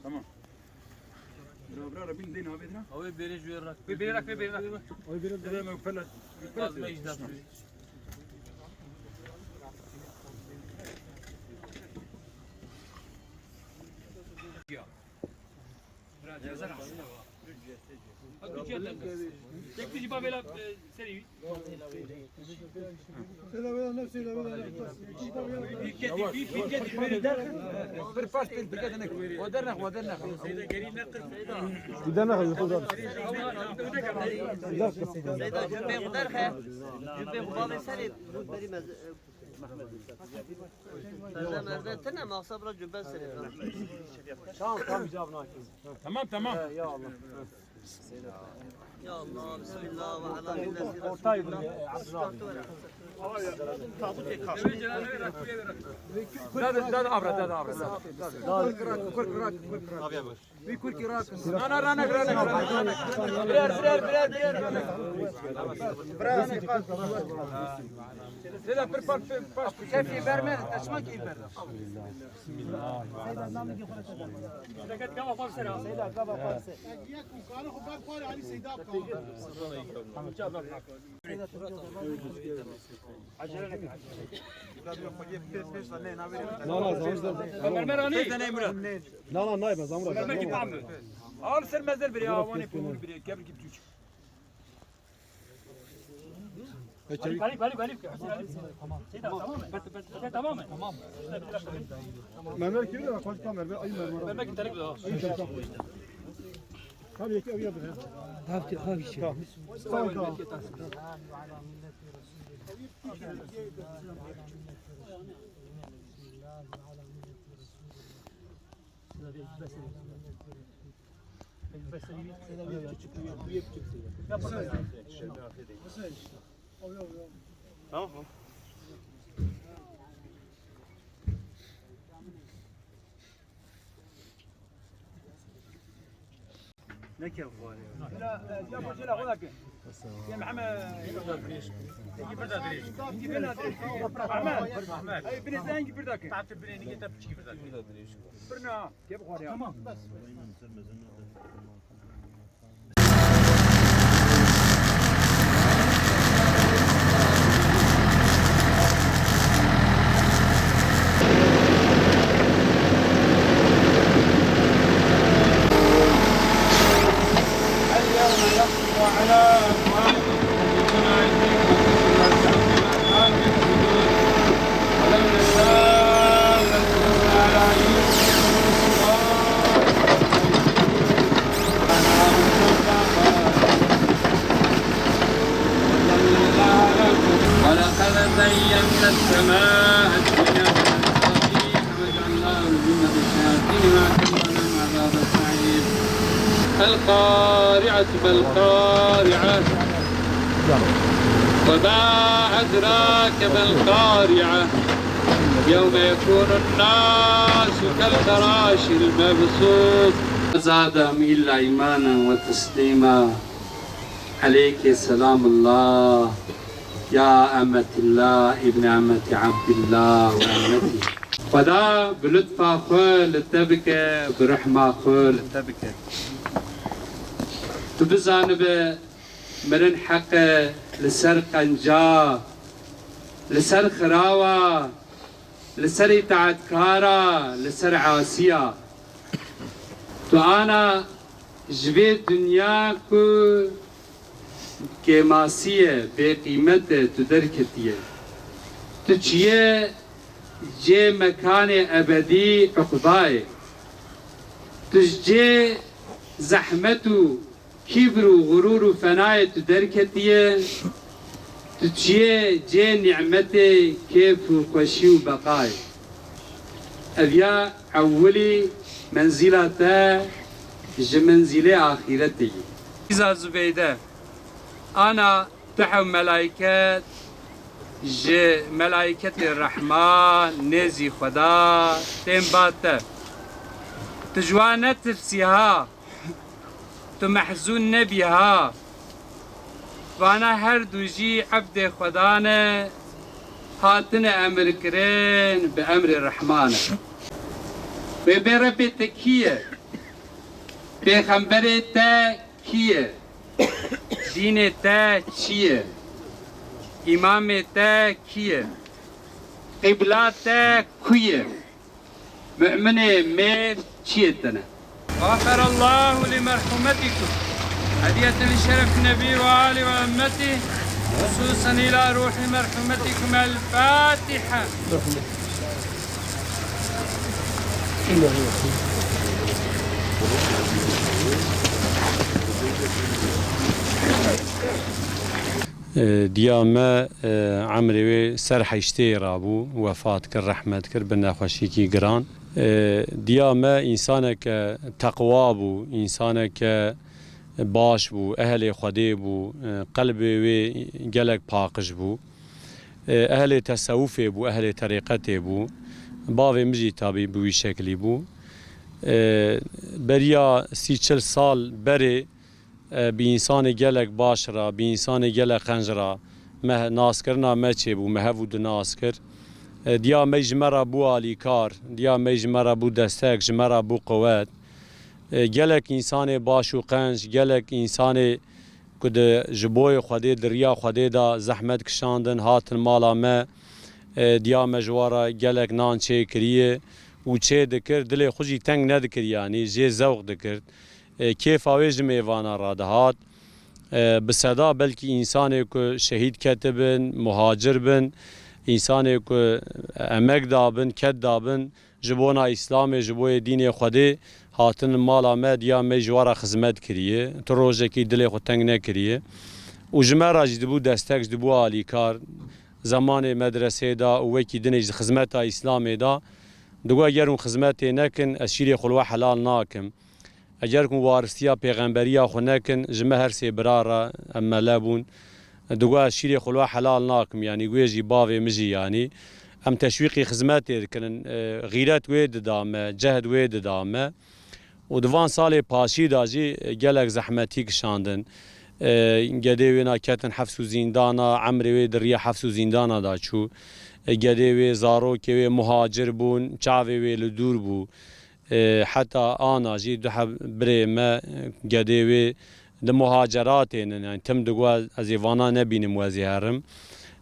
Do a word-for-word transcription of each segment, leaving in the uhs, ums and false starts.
Tamam. Bira, bira, bira, bin, bin, abi, bira. Abi, biri jüye rak. Biri, biri rak, biri, biri rak. Biri, biri rak. Biri, biri rak. Tek bir cipa bela, e, seri. Bir kedi, bir, bir kedi, bir kedi. Bir parça bir kedi ne? O dernek, o dernek. Bir dernek, o dernek. Seyda, cümbê xwe derxe. Cümbê xwe bavê serê. Merde, merde tine, maqsa bira cümbê serê. Tamam, tamam, cevap nakin. Tamam, tamam. He, ya Allah. Ya Allah, bismillah ve ala milleti Resulillah. Ortayı bunu, e, Abdullah. Dade, dade, abra, dade, abra, dade. Dade. Kurk, kurk, kurk, kurk. Abi, abi. Bir kurki rahat. Rana, rana, rana, rana. Birer, birer, birer, birer. Birer. Seyda, bir parça, bir parça. Kefî verme, taşma keyif verme. Seyda, namı ki. Deket kava parse. Seyda, kava parse. Yek ku karı xo ber xwarê alî Seyda kava. Na, na, zamur da. Mermer anî. Na, na, nayê be, zamur da. Mermer ki tam. Al ser mezer biri, awanê pumur biri, kebir ki tüç. Peki. Galip, Galip, Galip. Tamam. Seyda, tamam mı? Tamam. Mermer kirli de, kaç tane mermer? Ay, mermer. Mermer ki terek daha. Tamam, yeke, ev yapın. Tamam, tamam. Tamam. Tamam. Ne kevxwarê. Cela, e, cela, cela, xwe dake. Ya Mehmet. Hingî bir daha dirêj. Hingî bir daha dirêj. Ahmet. Ahmet. Ey, binê sen hingî bir dake. Tatlı binê, hingî te piçkî bir daha dirêj. Bir daha dirêj. Bir ne? Kevxwarê. Tamam. اليوم يخرج على أفواههم وتكلمنا أيديهم وأرجلهم بما كانوا يكسبون. ولو نشاء لطمسنا على أعينهم ولقد زينا السماء الدنيا بمصابيح وجعلناها رجوما للشياطين وأعتدنا لهم عذاب السعير. القارعة ما القارعة. وما أدراك ما القارعة. يوم يكون الناس كالفراش المبثوث. زادهم إلا إيمانا وتسليما. عليك سلام الله يا أمة الله ابن أمة عبد الله وأمته. Xweda bi lutfa xwe li te bike, bi rehma xwe li te bike. Tu bizanibe mirin heq e li ser qenca, li ser xirawa, li ser îtaatkara, li ser asiya. Tu ana ji vê dinya ku kêmasî ye, bêqîmet e, tu derketiye. Tu çiye cê mekanê ebedî, uqbayê. Tu ji cê zehmet û kîbr û xurûr û fenayê tu derketiye, tu çiyê cê nîmetê, kêf û xweşî û beqayê. Ev ya ewilî menzîla te ji menzîlê axîretê ye. Îza Zubeyde, ana tu hew melayket ji melayketê rehma nêzî Xweda tên ba te. Tu ji wan netirsî ha. Tu mehzûn nebî ha. Vana her du jî ebdê Xweda ne, hatine emirkirin bi emrê Rehman e. Wê bê Rebê te kî ye? Pêxemberê te kî ye? Dînê te çi ye? Îmamê te kî ye? Qîbla te ku ye? Mu'minê mêr çiyê te ne? غفر الله لمرحومتكم. هدية لشرف النبي وآله وأمته، خصوصا إلى روح مرحومتكم. الفاتحة. E, diya me, e, emrê wê ser heştê rabû, wefat kir, rehmet kir, bi nexweşîkî giran. E, diya me însaneke teqwa bû, însaneke baş bû, ehlê Xwedê bû, e, qelbê wê gelek paqij bû. E, ehlê tesewufê bû, ehlê terîqetê bû. Bavê min jî tabî bi wî şeklî bû. E, beriya sî çil sal berê, e, bi însanê gelek baş re, bi însanê gelek qenc re me naskirina me çêbû, me hev û du nas kir. E, diya me ji me re bû alîkar, diya me ji me re bû destek, ji me re bû quwet. E, gelek însanê baş û qenc, gelek însanê ku di ji boyê Xwedê, di riya Xwedê de zehmet kişandin, hatin mala me, e, diya me ji wan re gelek nan çêkiriye û çê dikir, dilê xwe jî teng nedikir, yanî jê zewq dikir. E, kêfa wê ji mêvana radihat. E, bi seda belkî însanê ku şehîd ketibin, muhacir bin, însanê ku emek dabin, ked dabin, ji bona Îslamê, ji boyê dînê Xwedê hatin mala me, diya me ji wan re xizmet kiriye. Tu rojekî dilê xwe teng nekiriye. Û ji me re jî dibû destek, jî dibû alîkar. Zemanê medresê de û wekî dinê jî xizmeta Îslamê de. Digot, eger hûn xizmetê nekin, ez şîrê xwe li we helal nakim. Eger ku waristiya pêxemberiya xwe nekin, ji me her sê bira re em mele bûn. Digot, ez şîrê xwe li we helal nakim, yanî wê jî bavê min jî, yanî em teşwîqî xizmetê dikirin, e, xîret wê dida me, cehd wê dida me. Û di van salê paşî de jî, e, gelek zehmetî kişandin. E, gedê wê na ketin hefs û zîndana, emrê wê di riya hefs û zîndana de çû. E, gedê wê, zarokê wê muhacir bûn, çavê wê li dûr bû. E, heta ana jî du heb birê me, e, gedê wê di muhaceratê nin, yani tim digo ez ê vana nebînim û ez ê herim.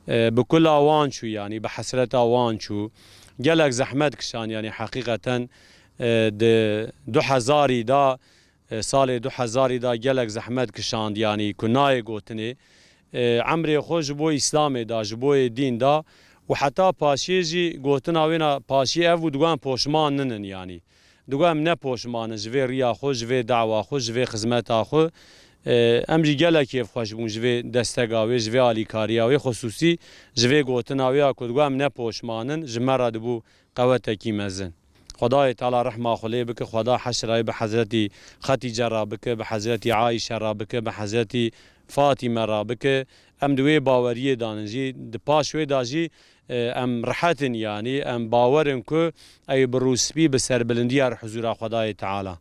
E, bi kula wan çû, yani bi hesreta wan çû. Gelek zehmet kişand, yani heqîqeten, e, di du hezarî de, e, salê du hezarî de gelek zehmet kişand, yani ku nayê gotinê. E, emrê xwe ji bo Îslamê da, ji boyê dîn da û heta paşiyê jî gotina wê na paşiyê ev bû, digo em poşman ninin, yanî. Digo em ne poşman in ji vê riya xwe, ji vê dawa xwe, ji vê xizmeta xwe. E, em jî gelek kêfxweş bûn ji vê destega wê, ji vê alîkariya wê, xusûsî ji vê gotina wê ya ku digo em ne poşman in, ji me re dibû qewetekî mezin. Xwedayê Teala rehma xwe lê bike, Xweda heşra wê bi Hezretî Xetîce re bike, bi Hezretî Ayşe re bike, bi Hezretî Fatîme re bike. Em di wê baweriyê de nin jî, di paş wê de jî, e, em rehet in, yanî em bawer in ku ew bi rûspî, bi serbilind ya re huzûra Xwedayê Teala.